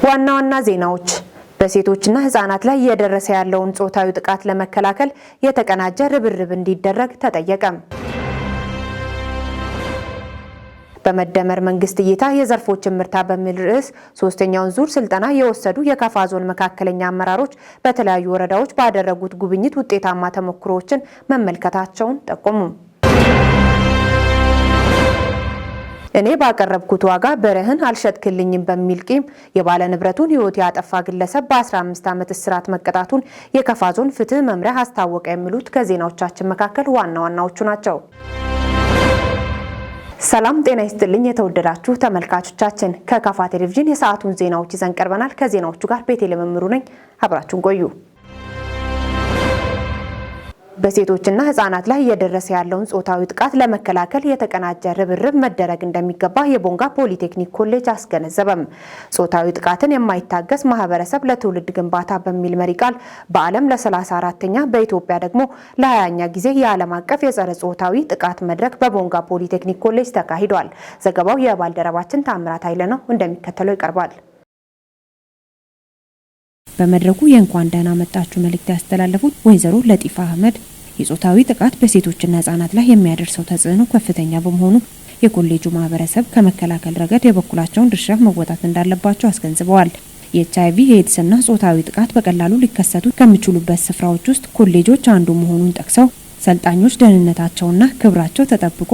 ዋና ዋና ዜናዎች፦ በሴቶችና ህጻናት ላይ እየደረሰ ያለውን ጾታዊ ጥቃት ለመከላከል የተቀናጀ ርብርብ እንዲደረግ ተጠየቀ። በመደመር መንግስት እይታ የዘርፎች እምርታ በሚል ርዕስ ሶስተኛውን ዙር ስልጠና የወሰዱ የካፋ ዞን መካከለኛ አመራሮች በተለያዩ ወረዳዎች ባደረጉት ጉብኝት ውጤታማ ተሞክሮዎችን መመልከታቸውን ጠቆሙ። እኔ ባቀረብኩት ዋጋ በረህን አልሸጥክልኝም በሚል ቂም የባለ ንብረቱን ሕይወት ያጠፋ ግለሰብ በ15 ዓመት እስራት መቀጣቱን የካፋ ዞን ፍትህ መምሪያ አስታወቀ። የሚሉት ከዜናዎቻችን መካከል ዋና ዋናዎቹ ናቸው። ሰላም ጤና ይስጥልኝ የተወደዳችሁ ተመልካቾቻችን፣ ከካፋ ቴሌቪዥን የሰዓቱን ዜናዎች ይዘን ቀርበናል። ከዜናዎቹ ጋር ቤቴ ለመምሩ ነኝ። አብራችሁን ቆዩ። በሴቶችና ህጻናት ላይ እየደረሰ ያለውን ጾታዊ ጥቃት ለመከላከል የተቀናጀ ርብርብ መደረግ እንደሚገባ የቦንጋ ፖሊቴክኒክ ኮሌጅ አስገነዘበም። ጾታዊ ጥቃትን የማይታገስ ማህበረሰብ ለትውልድ ግንባታ በሚል መሪ ቃል በዓለም ለ34ኛ በኢትዮጵያ ደግሞ ለ20ኛ ጊዜ የዓለም አቀፍ የጸረ ጾታዊ ጥቃት መድረክ በቦንጋ ፖሊቴክኒክ ኮሌጅ ተካሂዷል። ዘገባው የባልደረባችን ታምራት ኃይለ ነው፣ እንደሚከተለው ይቀርባል። በመድረኩ የእንኳን ደህና መጣችሁ መልእክት ያስተላለፉት ወይዘሮ ለጢፋ አህመድ የጾታዊ ጥቃት በሴቶችና ህጻናት ላይ የሚያደርሰው ተጽዕኖ ከፍተኛ በመሆኑ የኮሌጁ ማህበረሰብ ከመከላከል ረገድ የበኩላቸውን ድርሻ መወጣት እንዳለባቸው አስገንዝበዋል። የኤች አይቪ ኤድስና ጾታዊ ጥቃት በቀላሉ ሊከሰቱ ከሚችሉበት ስፍራዎች ውስጥ ኮሌጆች አንዱ መሆኑን ጠቅሰው ሰልጣኞች ደህንነታቸውና ክብራቸው ተጠብቆ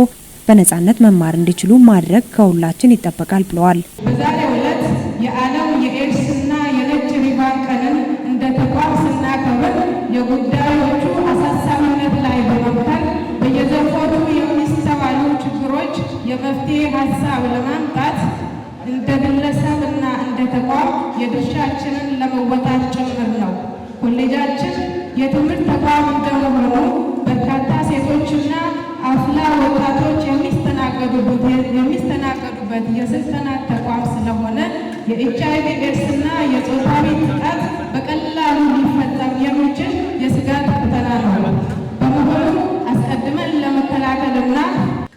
በነጻነት መማር እንዲችሉ ማድረግ ከሁላችን ይጠበቃል ብለዋል። በዛሬው ዕለት የዓለም የኤድስና የነጭ ሪባን ቀንን እንደ ተቋም ስናከብር የጉዳዮቹ አሳሳቢነት ላይ በመምከር በየዘርፎቹ የሚስተዋሉ ችግሮች የመፍትሄ ሀሳብ ለማምጣት እንደ ግለሰብ እና እንደ ተቋም የድርሻችንን ለመወጣት ጭምር ነው። ኮሌጃችን የትምህርት ተቋም እንደመሆኑ በርካታ ሴቶችና አፍላ ወጣቶች የሚስተናገዱበት የስልጠና ተቋም ስለሆነ የኤች አይቪ ኤድስና የጾታዊ ጥቃት በቀላሉ ሊፈጸም የሚችል የስጋት ፈተና ነው። በመሆኑ አስቀድመን ለመከላከልና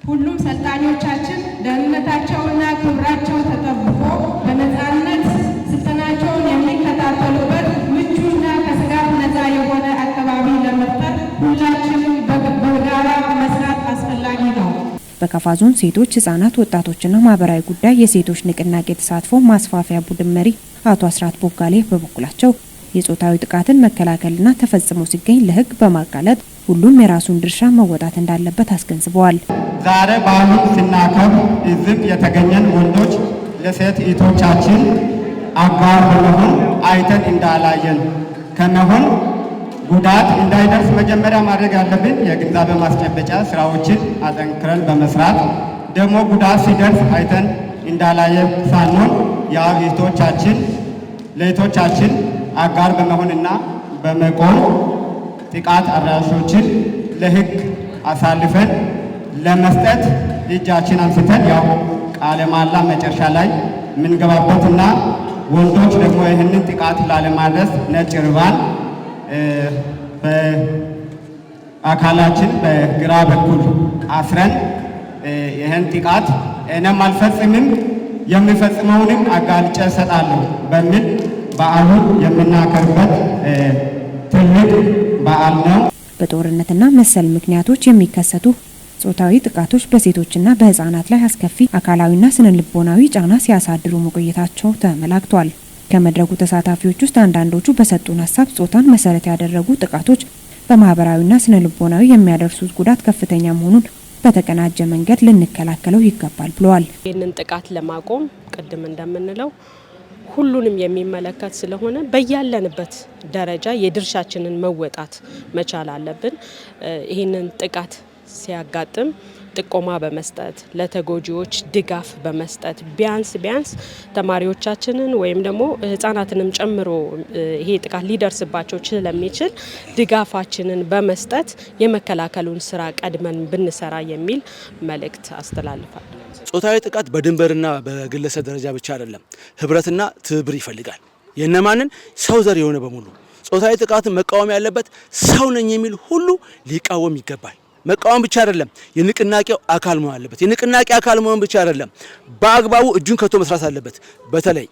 ሁሉም ሰልጣኞቻችን ደህንነታቸውና ክብራቸው ተጠብቆ በነፃነት ስልጠናቸውን የሚከታተሉበት ምቹና ከስጋት ነፃ የሆነ አካባቢ ለመፍጠር ሁላችንም በጋራ መስራት አስፈላጊ ነው። በካፋ ዞን ሴቶች፣ ህጻናት፣ ወጣቶችና ማህበራዊ ጉዳይ የሴቶች ንቅናቄ ተሳትፎ ማስፋፊያ ቡድን መሪ አቶ አስራት ቦጋሌ በበኩላቸው የጾታዊ ጥቃትን መከላከልና ተፈጽሞ ሲገኝ ለህግ በማጋለጥ ሁሉም የራሱን ድርሻ መወጣት እንዳለበት አስገንዝበዋል። ዛሬ በዓሉን ስናከብር እዚህም የተገኘን ወንዶች ለሴት እህቶቻችን አጋር በመሆን አይተን እንዳላየን ከመሆን ጉዳት እንዳይደርስ መጀመሪያ ማድረግ ያለብን የግንዛቤ ማስጨበጫ ስራዎችን አጠንክረን በመስራት ደግሞ ጉዳት ሲደርስ አይተን እንዳላየ ሳንሆን ያው እህቶቻችን ለእህቶቻችን አጋር በመሆንና በመቆም ጥቃት አድራሾችን ለህግ አሳልፈን ለመስጠት እጃችን አንስተን ያው ቃለ መሃላ መጨረሻ ላይ የምንገባበትና ወንዶች ደግሞ ይህንን ጥቃት ላለማድረስ ነጭ ሪባን በአካላችን በግራ በኩል አስረን ይህን ጥቃት እኔም አልፈጽምም የሚፈጽመውንም አጋልጬ እሰጣለሁ በሚል በዓሉን የምናከብርበት ትልቅ በዓል ነው። በጦርነትና መሰል ምክንያቶች የሚከሰቱ ጾታዊ ጥቃቶች በሴቶችና በህጻናት ላይ አስከፊ አካላዊና ስነ ልቦናዊ ጫና ሲያሳድሩ መቆየታቸው ተመላክቷል። ከመድረኩ ተሳታፊዎች ውስጥ አንዳንዶቹ በሰጡን ሀሳብ ጾታን መሰረት ያደረጉ ጥቃቶች በማህበራዊና ስነ ልቦናዊ የሚያደርሱት ጉዳት ከፍተኛ መሆኑን በተቀናጀ መንገድ ልንከላከለው ይገባል ብለዋል። ይህንን ጥቃት ለማቆም ቅድም እንደምንለው ሁሉንም የሚመለከት ስለሆነ በያለንበት ደረጃ የድርሻችንን መወጣት መቻል አለብን። ይህንን ጥቃት ሲያጋጥም ጥቆማ በመስጠት፣ ለተጎጂዎች ድጋፍ በመስጠት፣ ቢያንስ ቢያንስ ተማሪዎቻችንን ወይም ደግሞ ህጻናትንም ጨምሮ ይሄ ጥቃት ሊደርስባቸው ስለሚችል ድጋፋችንን በመስጠት የመከላከሉን ስራ ቀድመን ብንሰራ የሚል መልእክት አስተላልፋለሁ። ጾታዊ ጥቃት በድንበርና በግለሰብ ደረጃ ብቻ አይደለም፣ ህብረትና ትብብር ይፈልጋል። የነማንን ሰው ዘር የሆነ በሙሉ ጾታዊ ጥቃትን መቃወም ያለበት ሰው ነኝ የሚል ሁሉ ሊቃወም ይገባል። መቃወም ብቻ አይደለም፣ የንቅናቄው አካል መሆን አለበት። የንቅናቄ አካል መሆን ብቻ አይደለም፣ በአግባቡ እጁን ከቶ መስራት አለበት። በተለይ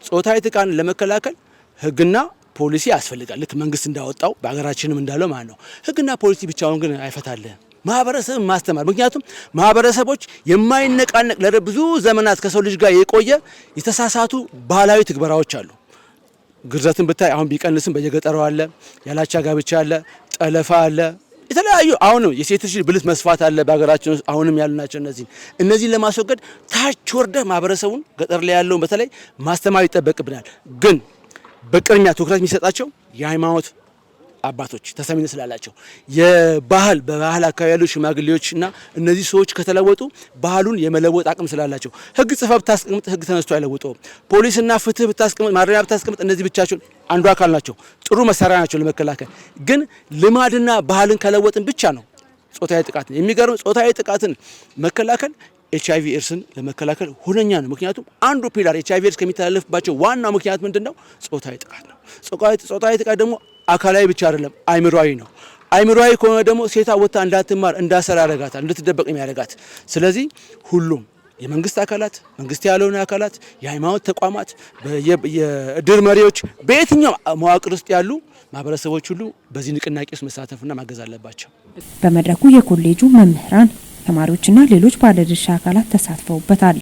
ጾታዊ ጥቃትን ለመከላከል ህግና ፖሊሲ ያስፈልጋል። ልክ መንግስት እንዳወጣው በሀገራችንም እንዳለው ማለት ነው። ህግና ፖሊሲ ብቻውን ግን አይፈታልህም። ማህበረሰብ ማስተማር፣ ምክንያቱም ማህበረሰቦች የማይነቃነቅ ለብዙ ዘመናት ከሰው ልጅ ጋር የቆየ የተሳሳቱ ባህላዊ ትግበራዎች አሉ። ግርዘትን ብታይ አሁን ቢቀንስም በየገጠሩ አለ፣ ያላቻ ጋብቻ አለ፣ ጠለፋ አለ፣ የተለያዩ አሁንም የሴት ልጅ ብልት መስፋት አለ በሀገራችን ውስጥ አሁንም ያሉ ናቸው። እነዚህን ለማስወገድ ታች ወርደህ ማህበረሰቡን ገጠር ላይ ያለውን በተለይ ማስተማር ይጠበቅብናል። ግን በቅድሚያ ትኩረት የሚሰጣቸው የሃይማኖት አባቶች ተሰሚነት ስላላቸው የባህል በባህል አካባቢ ያሉ ሽማግሌዎች እና እነዚህ ሰዎች ከተለወጡ ባህሉን የመለወጥ አቅም ስላላቸው፣ ህግ ጽፈህ ብታስቀምጥ ህግ ተነስቶ አይለውጠውም። ፖሊስና ፍትህ ብታስቀምጥ፣ ማረሚያ ብታስቀምጥ እነዚህ ብቻቸውን አንዱ አካል ናቸው፣ ጥሩ መሳሪያ ናቸው ለመከላከል። ግን ልማድና ባህልን ከለወጥን ብቻ ነው ጾታዊ ጥቃትን፣ የሚገርም፣ ጾታዊ ጥቃትን መከላከል HIV ኤድስን ለመከላከል ሁነኛ ነው። ምክንያቱም አንዱ pillar HIV ኤድስ ከሚተላለፍባቸው ዋናው ምክንያት ምንድን ነው? ጾታዊ ጥቃት ነው። ጾታዊ ጥቃት ደግሞ አካላዊ ብቻ አይደለም፣ አይምሯዊ ነው። አይምሯዊ ከሆነ ደግሞ ሴቷ ወጥታ እንዳትማር፣ እንዳትሰራ ያደርጋታል፣ እንድትደበቅ የሚያደርጋት። ስለዚህ ሁሉም የመንግስት አካላት፣ መንግስት ያልሆነ አካላት፣ የሃይማኖት ተቋማት፣ የእድር መሪዎች፣ በየትኛው መዋቅር ውስጥ ያሉ ማህበረሰቦች ሁሉ በዚህ ንቅናቄ ውስጥ መሳተፍና ማገዝ አለባቸው። በመድረኩ የኮሌጁ መምህራን፣ ተማሪዎችና ሌሎች ባለድርሻ አካላት ተሳትፈውበታል።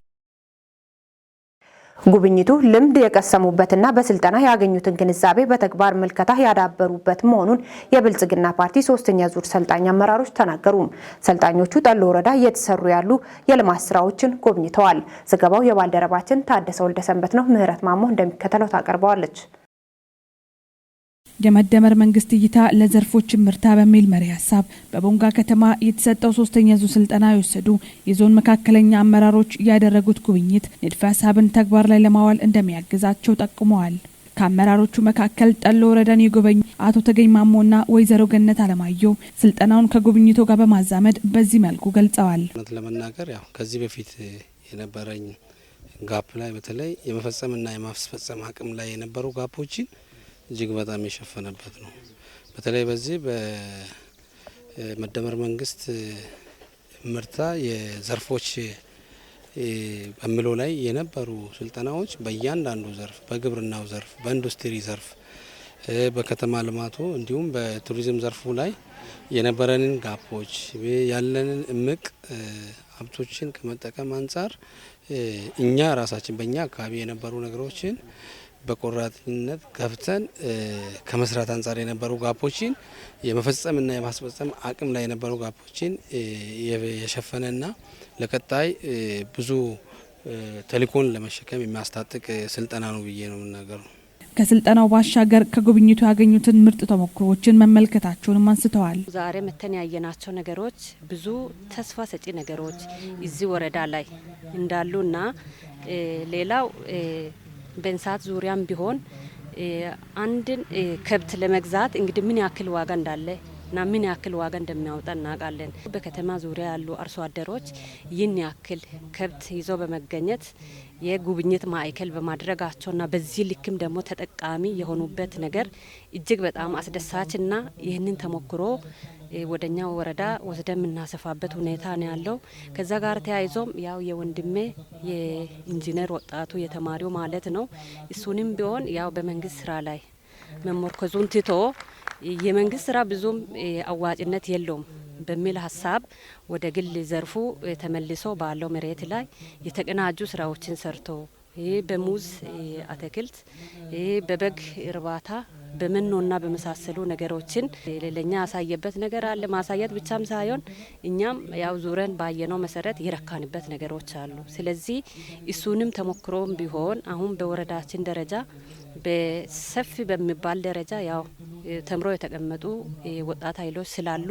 ጉብኝቱ ልምድ የቀሰሙበትና በስልጠና ያገኙትን ግንዛቤ በተግባር ምልከታ ያዳበሩበት መሆኑን የብልጽግና ፓርቲ ሶስተኛ ዙር ሰልጣኝ አመራሮች ተናገሩ። ሰልጣኞቹ ጠሎ ወረዳ እየተሰሩ ያሉ የልማት ስራዎችን ጎብኝተዋል። ዘገባው የባልደረባችን ታደሰ ወልደሰንበት ነው። ምህረት ማሞ እንደሚከተለው ታቀርበዋለች። የመደመር መንግስት እይታ ለዘርፎች እምርታ በሚል መሪ ሀሳብ በቦንጋ ከተማ የተሰጠው ሶስተኛ ዙር ስልጠና የወሰዱ የዞን መካከለኛ አመራሮች ያደረጉት ጉብኝት ንድፈ ሀሳብን ተግባር ላይ ለማዋል እንደሚያግዛቸው ጠቁመዋል። ከአመራሮቹ መካከል ጠሎ ወረዳን የጎበኙ አቶ ተገኝ ማሞና ወይዘሮ ገነት አለማየሁ ስልጠናውን ከጉብኝቱ ጋር በማዛመድ በዚህ መልኩ ገልጸዋል። እውነት ለመናገር ያው ከዚህ በፊት የነበረኝ gap ላይ፣ በተለይ የመፈጸምና የማስፈጸም አቅም ላይ የነበሩ gap ኦችን እጅግ በጣም የሸፈነበት ነው። በተለይ በዚህ በመደመር መንግስት እምርታ የዘርፎች በሚለው ላይ የነበሩ ስልጠናዎች በእያንዳንዱ ዘርፍ፣ በግብርናው ዘርፍ፣ በኢንዱስትሪ ዘርፍ፣ በከተማ ልማቱ እንዲሁም በቱሪዝም ዘርፉ ላይ የነበረንን gap ኦች፣ ያለንን እምቅ ሀብቶችን ከመጠቀም አንጻር እኛ ራሳችን በእኛ አካባቢ የነበሩ ነገሮችን በቆራጥነት ገብተን ከመስራት አንጻር የነበሩ gap ኦችን፣ የመፈጸምና የማስፈጸም አቅም ላይ የነበሩ gap ኦችን የሸፈነና ለቀጣይ ብዙ ተልእኮን ለመሸከም የሚያስታጥቅ ስልጠና ነው ብዬ ነው የምናገረው። ከስልጠናው ባሻገር ከጉብኝቱ ያገኙትን ምርጥ ተሞክሮዎችን መመልከታቸውንም አንስተዋል። ዛሬ መተን ያየናቸው ነገሮች ብዙ ተስፋ ሰጪ ነገሮች እዚህ ወረዳ ላይ እንዳሉና ሌላው በእንስሳት ዙሪያም ቢሆን አንድን ከብት ለመግዛት እንግዲህ ምን ያክል ዋጋ እንዳለ እና ምን ያክል ዋጋ እንደሚያወጣ እናውቃለን። በከተማ ዙሪያ ያሉ አርሶ አደሮች ይህን ያክል ከብት ይዘው በመገኘት የጉብኝት ማዕከል በማድረጋቸውና በዚህ ልክም ደግሞ ተጠቃሚ የሆኑበት ነገር እጅግ በጣም አስደሳችና ይህንን ተሞክሮ ወደኛ ወረዳ ወስደን የምናሰፋበት ሁኔታ ነው ያለው። ከዛ ጋር ተያይዞም ያው የወንድሜ የኢንጂነር ወጣቱ የተማሪው ማለት ነው፣ እሱንም ቢሆን ያው በመንግስት ስራ ላይ መመርኮዙን ትቶ የመንግስት ስራ ብዙም አዋጭነት የለውም በሚል ሀሳብ ወደ ግል ዘርፉ ተመልሶ ባለው መሬት ላይ የተቀናጁ ስራዎችን ሰርቶ ይህ በሙዝ አትክልት፣ በበግ እርባታ፣ በመኖና በመሳሰሉ ነገሮችን ለኛ ያሳየበት ነገር አለ። ማሳየት ብቻም ሳይሆን እኛም ያው ዙረን ባየነው መሰረት የረካንበት ነገሮች አሉ። ስለዚህ እሱንም ተሞክሮም ቢሆን አሁን በወረዳችን ደረጃ በሰፊ በሚባል ደረጃ ያው ተምሮ የተቀመጡ ወጣት ኃይሎች ስላሉ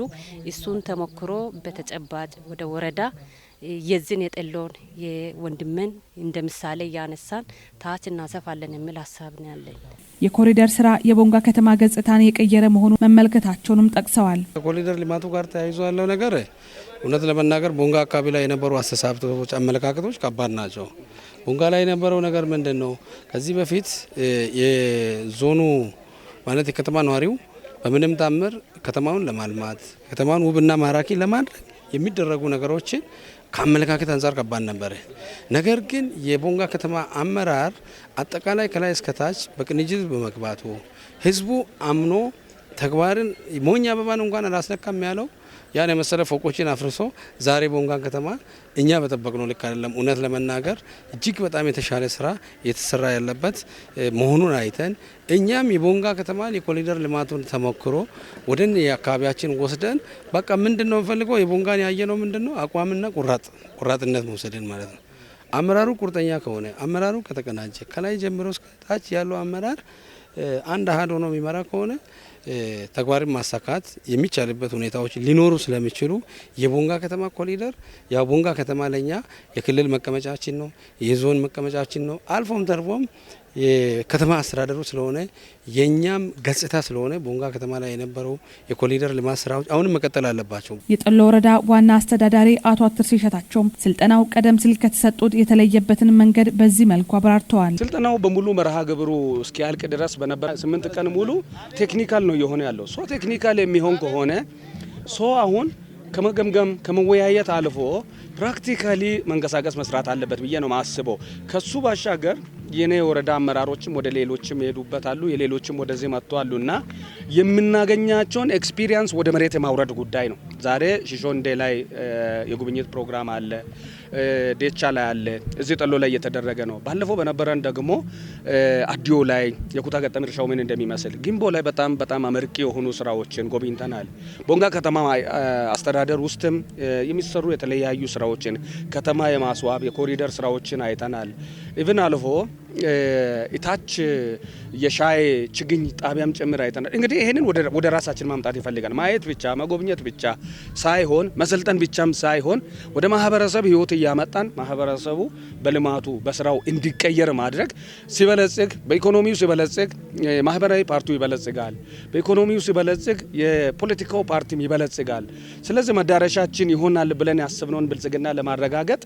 እሱን ተሞክሮ በተጨባጭ ወደ ወረዳ የዝን የጠሎን የወንድምን እንደ ምሳሌ እያነሳን ታች እናሰፋለን የሚል ሀሳብ ነው ያለኝ። የኮሪደር ስራ የቦንጋ ከተማ ገጽታን የቀየረ መሆኑ መመልከታቸውንም ጠቅሰዋል። ከኮሪደር ልማቱ ጋር ተያይዞ ያለው ነገር እውነት ለመናገር ቦንጋ አካባቢ ላይ የነበሩ አስተሳሰቦች፣ አመለካከቶች ከባድ ናቸው። ቦንጋ ላይ የነበረው ነገር ምንድን ነው? ከዚህ በፊት የዞኑ ማለት የከተማ ነዋሪው በምንም ታምር ከተማውን ለማልማት፣ ከተማውን ውብና ማራኪ ለማድረግ የሚደረጉ ነገሮችን ከአመለካከት አንጻር ከባድ ነበረ። ነገር ግን የቦንጋ ከተማ አመራር አጠቃላይ ከላይ እስከታች በቅንጅት በመግባቱ፣ ህዝቡ አምኖ ተግባርን ሞኝ አበባን እንኳን አላስነካም ያለው ያን የመሰለ ፎቆችን አፍርሶ ዛሬ ቦንጋን ከተማ እኛ በጠበቅነው ልክ አይደለም። እውነት ለመናገር እጅግ በጣም የተሻለ ስራ እየተሰራ ያለበት መሆኑን አይተን እኛም የቦንጋ ከተማን የኮሪደር ልማቱን ተሞክሮ ወደ የአካባቢያችን ወስደን በቃ ምንድን ነው የምፈልገው የቦንጋን ያየነው ምንድን ነው አቋምና ቆራጥነት መውሰድን ማለት ነው። አመራሩ ቁርጠኛ ከሆነ፣ አመራሩ ከተቀናጀ፣ ከላይ ጀምሮ እስከ ታች ያለው አመራር አንድ አሃድ ሆኖ የሚመራ ከሆነ ተግባርን ማሳካት የሚቻልበት ሁኔታዎች ሊኖሩ ስለሚችሉ የቦንጋ ከተማ ኮሪደር ያው ቦንጋ ከተማ ለኛ የክልል መቀመጫችን ነው፣ የዞን መቀመጫችን ነው። አልፎም ተርፎም የከተማ አስተዳደሩ ስለሆነ፣ የኛም ገጽታ ስለሆነ ቦንጋ ከተማ ላይ የነበረው የኮሪደር ልማት ስራዎች አሁንም መቀጠል አለባቸው። የጠሎ ወረዳ ዋና አስተዳዳሪ አቶ አትርስ ይሸታቸውም ስልጠናው ቀደም ሲል ከተሰጡት የተለየበትን መንገድ በዚህ መልኩ አብራርተዋል። ስልጠናው በሙሉ መርሃ ግብሩ እስኪያልቅ ድረስ በነበረ 8 ቀን ሙሉ technical ነው እየሆነ ያለው። So technical የሚሆን ከሆነ so አሁን ከመገምገም ከመወያየት አልፎ practically መንቀሳቀስ መስራት አለበት ብዬ ነው ማስበው። ከሱ ባሻገር የኔ ወረዳ አመራሮችም ወደ ሌሎችም የሄዱበት አሉ፣ የሌሎችም ወደዚህ መጥቶ አሉና የምናገኛቸውን experience ወደ መሬት የማውረድ ጉዳይ ነው። ዛሬ ሽሾንዴ ላይ የጉብኝት ፕሮግራም አለ፣ ዴቻ ላይ አለ፣ እዚህ ጠሎ ላይ እየተደረገ ነው። ባለፈው በነበረን ደግሞ አዲዮ ላይ የኩታ ገጠም እርሻው ምን እንደሚመስል፣ ጊምቦ ላይ በጣም በጣም አመርቂ የሆኑ ስራዎችን ጎብኝተናል። ቦንጋ ከተማ አስተዳደር ውስጥም የሚሰሩ የተለያዩ ስራዎችን ከተማ የማስዋብ የኮሪደር ስራዎችን አይተናል። Even አልፎ እታች የሻይ ችግኝ ጣቢያም ጭምር አይተናል። እንግዲህ ይህንን ወደ ራሳችን ማምጣት ይፈልጋል። ማየት ብቻ መጎብኘት ብቻ ሳይሆን፣ መሰልጠን ብቻም ሳይሆን ወደ ማህበረሰብ ህይወት እያመጣን ማህበረሰቡ በልማቱ በስራው እንዲቀየር ማድረግ። ሲበለጽግ፣ በኢኮኖሚው ሲበለጽግ ማህበራዊ ፓርቲው ይበለጽጋል። በኢኮኖሚው ሲበለጽግ የፖለቲካው ፓርቲም ይበለጽጋል። ስለዚህ መዳረሻችን ይሆናል ብለን ያሰብነውን ብልጽግና ለማረጋገጥ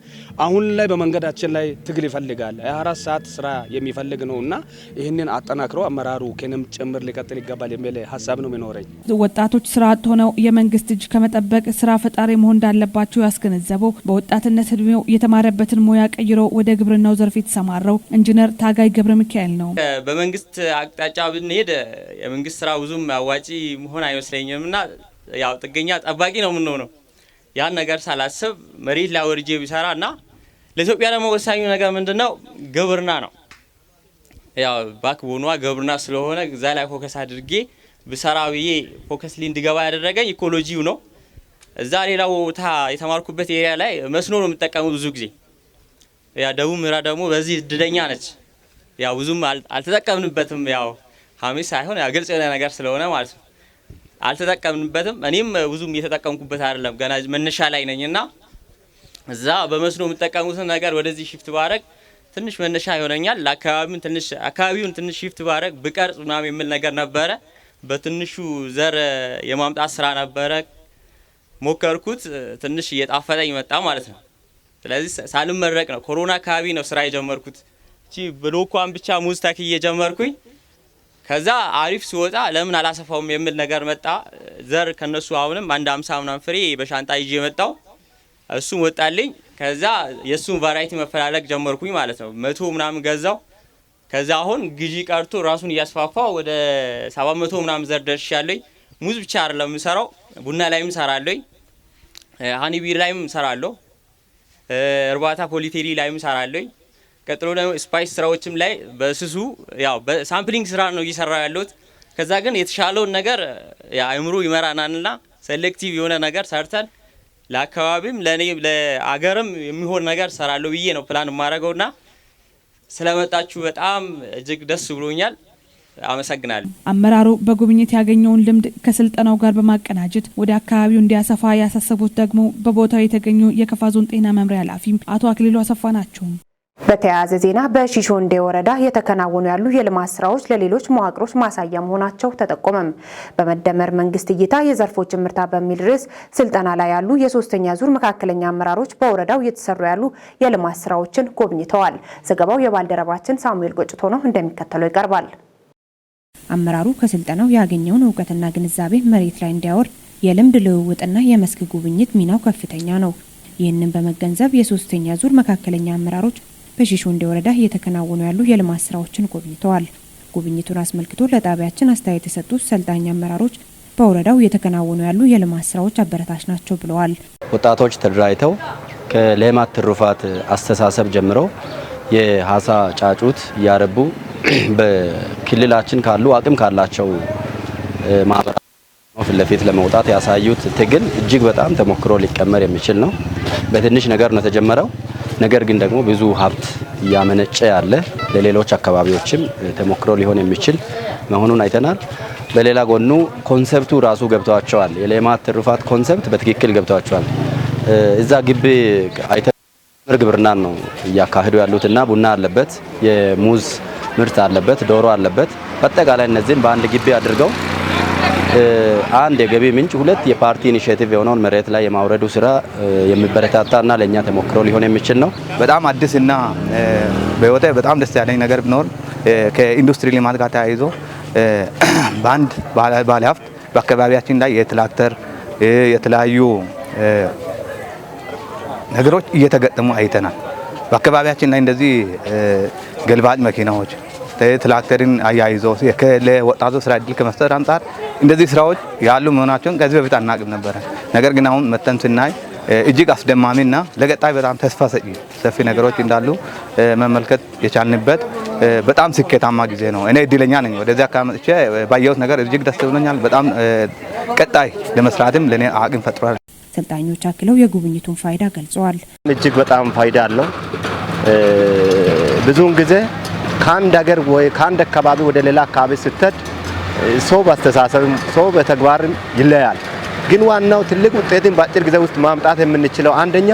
አሁን ላይ በመንገዳችን ላይ ትግል ይፈልጋል። 24 ሰዓት ስራ የሚፈልግ ነውና ይህንን አጠናክሮ አመራሩ ከንም ጭምር ሊቀጥል ይገባል የሚል ሀሳብ ነው የሚኖረኝ። ወጣቶች ስራ አጥ ሆነው የመንግስት እጅ ከመጠበቅ ስራ ፈጣሪ መሆን እንዳለባቸው ያስገነዘበው በወጣትነት እድሜው የተማረበትን ሙያ ቀይሮ ወደ ግብርናው ዘርፍ የተሰማራው ኢንጂነር ታጋይ ገብረ ሚካኤል ነው። በመንግስት አቅጣጫ ብንሄድ የመንግስት ስራ ብዙም አዋጪ መሆን አይመስለኝም እና ያው ጥገኛ ጠባቂ ነው የምንሆነው። ያን ነገር ሳላስብ መሬት ላይ ወርጄ ቢሰራ እና ለኢትዮጵያ ደግሞ ወሳኙ ነገር ምንድን ነው? ግብርና ነው። ያው backbone ኗ ግብርና ስለሆነ እዛ ላይ focus አድርጌ ብሰራ ብዬ focus ላይ እንድገባ ያደረገኝ ecology ው ነው። እዛ ሌላው ቦታ የተማርኩበት area ላይ መስኖ ነው የምጠቀሙ ብዙ ጊዜ። ያ ደቡብ ምዕራብ ደግሞ በዚህ እድለኛ ነች። ያው ብዙም አልተጠቀምንበትም። ያው ሀሜት ሳይሆን ያው ግልጽ የሆነ ነገር ስለሆነ ማለት ነው። አልተጠቀምንበትም። እኔም ብዙም እየተጠቀምኩበት አይደለም። ገና መነሻ ላይ ነኝና እዛ በመስኖ የምጠቀሙትን ነገር ወደዚህ shift ባረግ ትንሽ መነሻ ይሆነኛል። ለአካባቢውን ትንሽ አካባቢውን ትንሽ shift ባረግ ብቀርጽ ምናምን የሚል ነገር ነበረ። በትንሹ ዘር የማምጣት ስራ ነበረ፣ ሞከርኩት። ትንሽ እየጣፈጠኝ መጣ ማለት ነው። ስለዚህ ሳልመረቅ ነው፣ ኮሮና አካባቢ ነው ስራ የጀመርኩት። እቺ ብሎኳን ብቻ ሙዝ ተክዬ ጀመርኩኝ። ከዛ አሪፍ ሲወጣ ለምን አላሰፋውም የሚል ነገር መጣ። ዘር ከነሱ አሁንም አንድ 50 ምናምን ፍሬ በሻንጣ ይዤ መጣው። እሱም ወጣልኝ። ከዛ የእሱን variety መፈላለግ ጀመርኩኝ ማለት ነው። 100 ምናምን ገዛው። ከዛ አሁን ግዢ ቀርቶ ራሱን እያስፋፋው ወደ 700 ምናምን ዘር ደርሻለኝ። ሙዝ ብቻ አይደለም የምሰራው፣ ቡና ላይም እሰራለኝ፣ honey bee ላይም እሰራለሁ፣ እርባታ poultry ላይም እሰራለኝ። ቀጥሎ ደግሞ spice ስራዎችም ላይ በስሱ ያው በ sampling ስራ ነው እየሰራው ያለሁት። ከዛ ግን የተሻለውን ነገር አእምሮ ይመራናልና selective የሆነ ነገር ሰርተን ለአካባቢም ለእኔ ለአገርም የሚሆን ነገር ሰራለሁ ብዬ ነው ፕላን የማደርገውና ስለመጣችሁ በጣም እጅግ ደስ ብሎኛል። አመሰግናለሁ። አመራሩ በጉብኝት ያገኘውን ልምድ ከስልጠናው ጋር በማቀናጀት ወደ አካባቢው እንዲያሰፋ ያሳሰቡት ደግሞ በቦታው የተገኙ የከፋ ዞን ጤና መምሪያ ኃላፊ አቶ አክሊሉ አሰፋ ናቸው። በተያያዘ ዜና በሺሾንዴ ወረዳ እየተከናወኑ ያሉ የልማት ስራዎች ለሌሎች መዋቅሮች ማሳያ መሆናቸው ተጠቆመም። በመደመር መንግስት እይታ የዘርፎች እምርታ በሚል ርዕስ ስልጠና ላይ ያሉ የሶስተኛ ዙር መካከለኛ አመራሮች በወረዳው እየተሰሩ ያሉ የልማት ስራዎችን ጎብኝተዋል። ዘገባው የባልደረባችን ሳሙኤል ቆጭቶ ነው፣ እንደሚከተለው ይቀርባል። አመራሩ ከስልጠናው ያገኘውን እውቀትና ግንዛቤ መሬት ላይ እንዲያወርድ የልምድ ልውውጥና የመስክ ጉብኝት ሚናው ከፍተኛ ነው። ይህንን በመገንዘብ የሶስተኛ ዙር መካከለኛ አመራሮች በሺሾ ወንዴ ወረዳ እየተከናወኑ ያሉ የልማት ስራዎችን ጎብኝተዋል። ጉብኝቱን አስመልክቶ ለጣቢያችን አስተያየት የሰጡት ሰልጣኝ አመራሮች በወረዳው እየተከናወኑ ያሉ የልማት ስራዎች አበረታች ናቸው ብለዋል። ወጣቶች ተደራጅተው ከሌማት ትሩፋት አስተሳሰብ ጀምሮ የሀሳ ጫጩት እያረቡ በክልላችን ካሉ አቅም ካላቸው ማህበራት ፊት ለፊት ለመውጣት ያሳዩት ትግል እጅግ በጣም ተሞክሮ ሊቀመር የሚችል ነው። በትንሽ ነገር ነው የተጀመረው። ነገር ግን ደግሞ ብዙ ሀብት እያመነጨ ያለ፣ ለሌሎች አካባቢዎችም ተሞክሮ ሊሆን የሚችል መሆኑን አይተናል። በሌላ ጎኑ concept ኡ ራሱ ገብቷቸዋል። የሌማት ትሩፋት concept በትክክል ገብቷቸዋል። እዛ ግቢ አይተን ግብርናን ነው እያካሄዱ ያሉትና ቡና አለበት፣ የሙዝ ምርት አለበት፣ ዶሮ አለበት። በአጠቃላይ እነዚህን በአንድ ግቢ አድርገው አንድ የገቢ ምንጭ፣ ሁለት የፓርቲ initiative የሆነውን መሬት ላይ የማውረዱ ስራ የሚበረታታና ለእኛ ተሞክሮ ሊሆን የሚችል ነው። በጣም አዲስና በህይወቴ በጣም ደስ ያለኝ ነገር ቢኖር ከኢንዱስትሪ ልማት ጋር ተያይዞ በአንድ ባለሀብት በአካባቢያችን ላይ የትራክተር የተለያዩ ነገሮች እየተገጠሙ አይተናል። በአካባቢያችን ላይ እንደዚህ ገልባጭ መኪናዎች፣ ትራክተርን አያይዞ ለወጣቱ ስራ እድል ከመፍጠር አንጻር እንደዚህ ስራዎች ያሉ መሆናቸውን ከዚህ በፊት አናውቅም ነበረ። ነገር ግን አሁን መተን ስናይ እጅግ አስደማሚና ለቀጣይ በጣም ተስፋ ሰጪ ሰፊ ነገሮች እንዳሉ መመልከት የቻልንበት በጣም ስኬታማ ጊዜ ነው። እኔ እድለኛ ነኝ። ወደዚህ አካባቢ መጥቼ ባየሁት ነገር እጅግ ደስ ብሎኛል። በጣም ቀጣይ ለመስራትም ለእኔ አቅም ፈጥሯል። ሰልጣኞች አክለው የጉብኝቱን ፋይዳ ገልጸዋል። እጅግ በጣም ፋይዳ አለው። ብዙውን ጊዜ ከአንድ ሀገር ወይ ከአንድ አካባቢ ወደ ሌላ አካባቢ ስትሄድ ሰው በአስተሳሰብም ሰው በተግባርም ይለያል። ግን ዋናው ትልቅ ውጤትን በአጭር ጊዜ ውስጥ ማምጣት የምንችለው አንደኛ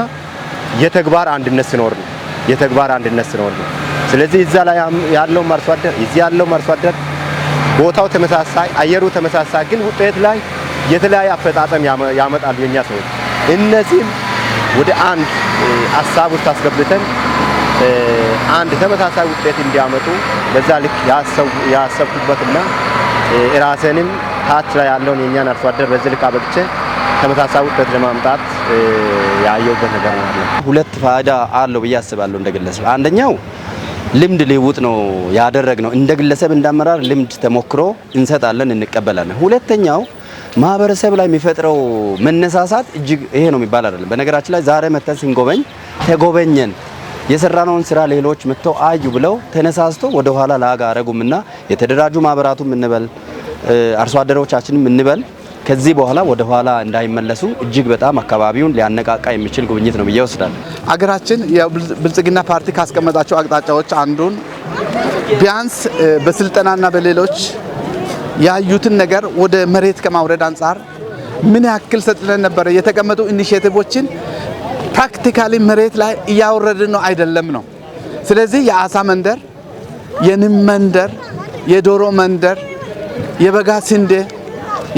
የተግባር አንድነት ሲኖር ነው። የተግባር አንድነት ሲኖር ነው። ስለዚህ እዛ ላይ ያለው አርሶ አደር፣ እዚህ ያለው አርሶ አደር ቦታው ተመሳሳይ፣ አየሩ ተመሳሳይ፣ ግን ውጤት ላይ የተለያየ አፈጻጸም ያመጣሉ የኛ ሰዎች። እነዚህም ወደ አንድ ሀሳብ ውስጥ አስገብተን አንድ ተመሳሳይ ውጤት እንዲያመጡ በዛ ልክ ያሰብኩበትና ራሴንም ታች ላይ ያለውን የእኛን አርሶ አደር በዚህ ልክ አበቅቼ ተመሳሳይ ውጤት ለማምጣት ያየሁበት ነገር ነው ያለው። ሁለት ፋይዳ አለው ብዬ አስባለሁ እንደ ግለሰብ። አንደኛው ልምድ ልውውጥ ነው ያደረግነው። እንደ ግለሰብ እንዳመራር ልምድ ተሞክሮ እንሰጣለን፣ እንቀበላለን። ሁለተኛው ማህበረሰብ ላይ የሚፈጥረው መነሳሳት እጅግ ይሄ ነው የሚባል አይደለም። በነገራችን ላይ ዛሬ መተን ስንጎበኝ ተጎበኘን፣ የሰራነውን ስራ ሌሎች መጥተው አዩ ብለው ተነሳስቶ ወደ ኋላ ላጋ አረጉምና የተደራጁ ማህበራቱም እንበል፣ አርሶ አደሮቻችንም እንበል፣ ከዚህ በኋላ ወደ ኋላ እንዳይመለሱ እጅግ በጣም አካባቢውን ሊያነቃቃ የሚችል ጉብኝት ነው ብዬ ወስዳለሁ። አገራችን የብልጽግና ፓርቲ ካስቀመጣቸው አቅጣጫዎች አንዱን ቢያንስ በስልጠናና በሌሎች ያዩትን ነገር ወደ መሬት ከማውረድ አንጻር ምን ያክል ሰጥለን ነበረ፣ የተቀመጡ initiative ኦችን practically መሬት ላይ እያወረድን ነው አይደለም ነው። ስለዚህ የአሳ መንደር፣ የንብ መንደር፣ የዶሮ መንደር፣ የበጋ ስንዴ፣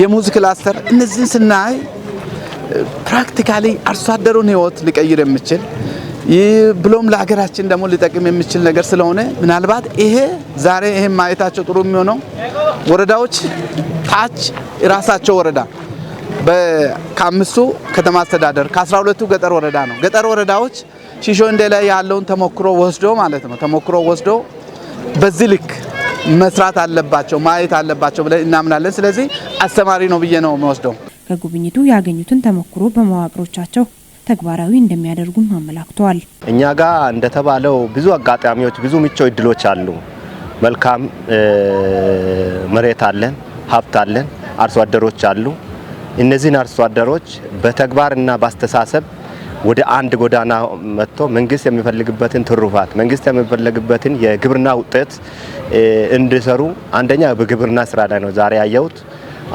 የሙዝ cluster እነዚህን ስናይ practically አርሶ አደሩን ሕይወት ሊቀይር የሚችል ብሎም ለሀገራችን ደግሞ ሊጠቅም የሚችል ነገር ስለሆነ ምናልባት ይሄ ዛሬ ይሄን ማየታቸው ጥሩ የሚሆነው ወረዳዎች ታች ራሳቸው ወረዳ ከአምስቱ ከተማ አስተዳደር ከ12ቱ ገጠር ወረዳ ነው። ገጠር ወረዳዎች ሺሾ እንዴ ላይ ያለውን ተሞክሮ ወስዶ ማለት ነው፣ ተሞክሮ ወስዶ በዚህ ልክ መስራት አለባቸው፣ ማየት አለባቸው ብለን እናምናለን። ስለዚህ አስተማሪ ነው ብዬ ነው የምወስደው። ከጉብኝቱ ያገኙትን ተሞክሮ በመዋቅሮቻቸው ተግባራዊ እንደሚያደርጉም አመላክተዋል። እኛ ጋር እንደተባለው ብዙ አጋጣሚዎች፣ ብዙ ምቹ እድሎች አሉ። መልካም መሬት አለን፣ ሀብት አለን፣ አርሶ አደሮች አሉ። እነዚህን አርሶ አደሮች በተግባርና በአስተሳሰብ ወደ አንድ ጎዳና መጥቶ መንግስት የሚፈልግበትን ትሩፋት፣ መንግስት የሚፈልግበትን የግብርና ውጤት እንዲሰሩ፣ አንደኛ በግብርና ስራ ላይ ነው ዛሬ ያየሁት።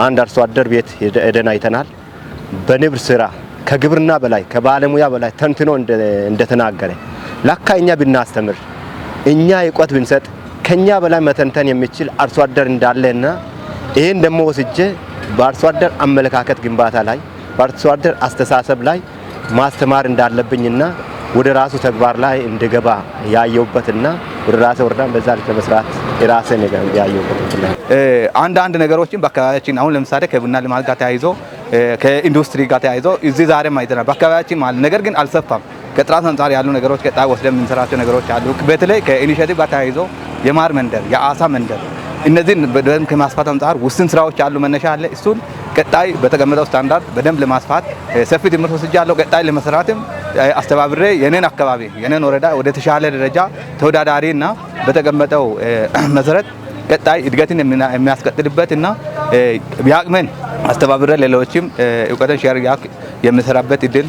አንድ አርሶ አደር ቤት ሄደን አይተናል። በንብ ስራ ከግብርና በላይ ከባለሙያ በላይ ተንትኖ እንደተናገረ ለካ እኛ ብናስተምር፣ እኛ እውቀት ብንሰጥ ከኛ በላይ መተንተን የሚችል አርሶ አደር እንዳለና ይህን ደግሞ ወስጄ በአርሶ አደር አመለካከት ግንባታ ላይ፣ በአርሶ አደር አስተሳሰብ ላይ ማስተማር እንዳለብኝና ወደ ራሱ ተግባር ላይ እንድገባ ያየሁበትና ወደ ራሴ ወረዳን በዛ ልክ ለመስራት የራሴን ያየሁበት እንትን ላይ። አንዳንድ ነገሮችን በአካባቢያችን አሁን ለምሳሌ ከቡና ልማት ጋር ተያይዞ፣ ከኢንዱስትሪ ጋር ተያይዞ እዚህ ዛሬም አይተናል። በአካባቢያችን ማለት ነገር ግን አልሰፋም። ከጥራት አንጻር ያሉ ነገሮች ቀጣይ ወስደን የምንሰራቸው ነገሮች አሉ። በተለይ ከ initiative ጋር ተያይዞ የማር መንደር፣ የአሳ መንደር እነዚህን በደንብ ከማስፋት አንጻር ውስን ስራዎች አሉ፣ መነሻ አለ። እሱን ቀጣይ በተቀመጠው ስታንዳርድ በደንብ ለማስፋት ሰፊ ትምህርት ወስጃለሁ። ቀጣይ ለመስራትም አስተባብሬ የኔን አካባቢ፣ የኔን ወረዳ ወደ ተሻለ ደረጃ ተወዳዳሪ እና በተቀመጠው መሰረት ቀጣይ እድገትን የሚያስቀጥልበት እና የአቅሜን አስተባብሬ ሌሎችም እውቀትን share የምሰራበት እድል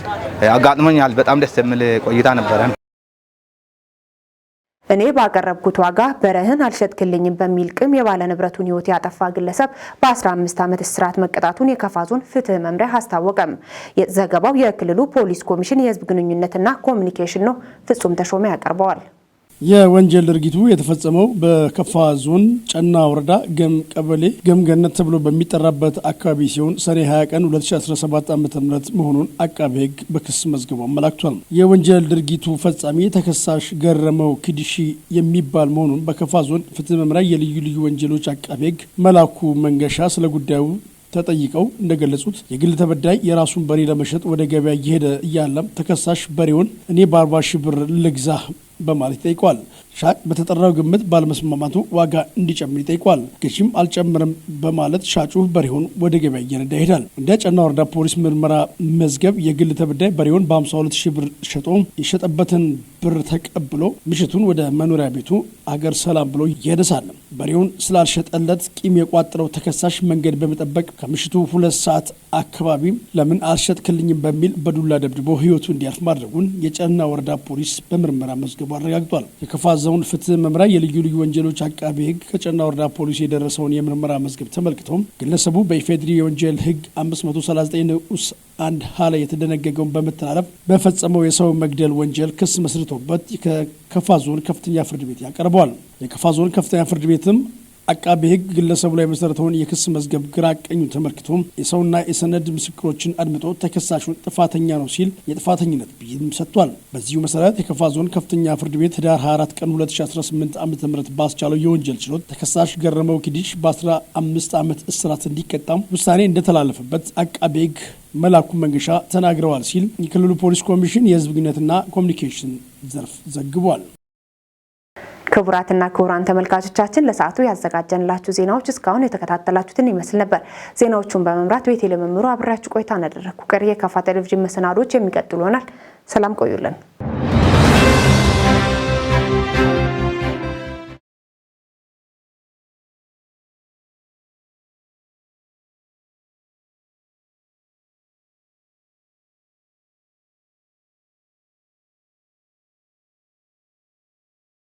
አጋጥሞኛል። በጣም ደስ የሚል ቆይታ ነበረ። እኔ ባቀረብኩት ዋጋ በረህን አልሸጥክልኝም በሚል ቂም የባለ ንብረቱን ሕይወት ያጠፋ ግለሰብ በ15 ዓመት እስራት መቀጣቱን የከፋ ዞን ፍትህ መምሪያ አስታወቀም። ዘገባው የክልሉ ፖሊስ ኮሚሽን የህዝብ ግንኙነትና ኮሚኒኬሽን ነው። ፍጹም ተሾመ ያቀርበዋል። የወንጀል ድርጊቱ የተፈጸመው በከፋ ዞን ጨና ወረዳ ገም ቀበሌ ገምገነት ተብሎ በሚጠራበት አካባቢ ሲሆን ሰኔ 20 ቀን 2017 ዓ.ም መሆኑን አቃቤ ሕግ በክስ መዝገቡ አመላክቷል። የወንጀል ድርጊቱ ፈጻሚ ተከሳሽ ገረመው ኪዲሺ የሚባል መሆኑን በከፋ ዞን ፍትህ መምሪያ የልዩ ልዩ ወንጀሎች አቃቤ ሕግ መላኩ መንገሻ ስለ ጉዳዩ ተጠይቀው እንደገለጹት፣ የግል ተበዳይ የራሱን በሬ ለመሸጥ ወደ ገበያ እየሄደ እያለም ተከሳሽ በሬውን እኔ በ40 ሺህ ብር ልግዛህ በማለት ይጠይቀዋል። ሻጭ በተጠራው ግምት ባለመስማማቱ ዋጋ እንዲጨምር ይጠይቀዋል። ገዢም አልጨምርም በማለት ሻጩ በሬውን ወደ ገበያ እየነዳ ይሄዳል። እንደ ጨና ወረዳ ፖሊስ ምርመራ መዝገብ የግል ተበዳይ በሬውን በ52 ሺህ ብር ሸጦ የሸጠበትን ብር ተቀብሎ ምሽቱን ወደ መኖሪያ ቤቱ አገር ሰላም ብሎ እየሄደ ሳለ በሬውን ስላልሸጠለት ቂም የቋጠረው ተከሳሽ መንገድ በመጠበቅ ከምሽቱ 2 ሰዓት አካባቢ ለምን አልሸጥክልኝም በሚል በዱላ ደብድቦ ሕይወቱ እንዲያልፍ ማድረጉን የጨና ወረዳ ፖሊስ በምርመራ መዝገቡ አረጋግጧል። የከፋ ዞን ፍትህ መምሪያ የልዩ ልዩ ወንጀሎች አቃቤ ሕግ ከጨና ወረዳ ፖሊስ የደረሰውን የምርመራ መዝገብ ተመልክቶ ግለሰቡ በኢፌድሪ የወንጀል ሕግ 539 ንዑስ 1 ሀ ላይ የተደነገገውን በመተላለፍ በፈጸመው የሰው መግደል ወንጀል ክስ መስርቶበት ከከፋ ዞን ከፍተኛ ፍርድ ቤት ያቀርበዋል። የከፋ ዞን ከፍተኛ ፍርድ ቤትም አቃቤ ሕግ ግለሰቡ ላይ የመሰረተውን የክስ መዝገብ ግራ ቀኙ ተመልክቶ፣ የሰውና የሰነድ ምስክሮችን አድምጦ ተከሳሹን ጥፋተኛ ነው ሲል የጥፋተኝነት ብይንም ሰጥቷል። በዚሁ መሰረት የከፋ ዞን ከፍተኛ ፍርድ ቤት ህዳር 24 ቀን 2018 ዓ.ም ባስቻለው የወንጀል ችሎት ተከሳሽ ገረመው ኪዲሽ በ15 ዓመት እስራት እንዲቀጣም ውሳኔ እንደተላለፈበት አቃቤ ሕግ መላኩ መንገሻ ተናግረዋል ሲል የክልሉ ፖሊስ ኮሚሽን የህዝብ ግንኙነትና ኮሚኒኬሽን ዘርፍ ዘግቧል። ክቡራትና ክቡራን ተመልካቾቻችን፣ ለሰዓቱ ያዘጋጀንላችሁ ዜናዎች እስካሁን የተከታተላችሁትን ይመስል ነበር። ዜናዎቹን በመምራት ቤቴ ለመምሩ አብሬያችሁ ቆይታ አደረግኩ። ቀሪ የካፋ ቴሌቪዥን መሰናዶች የሚቀጥሉ ይሆናል። ሰላም ቆዩልን።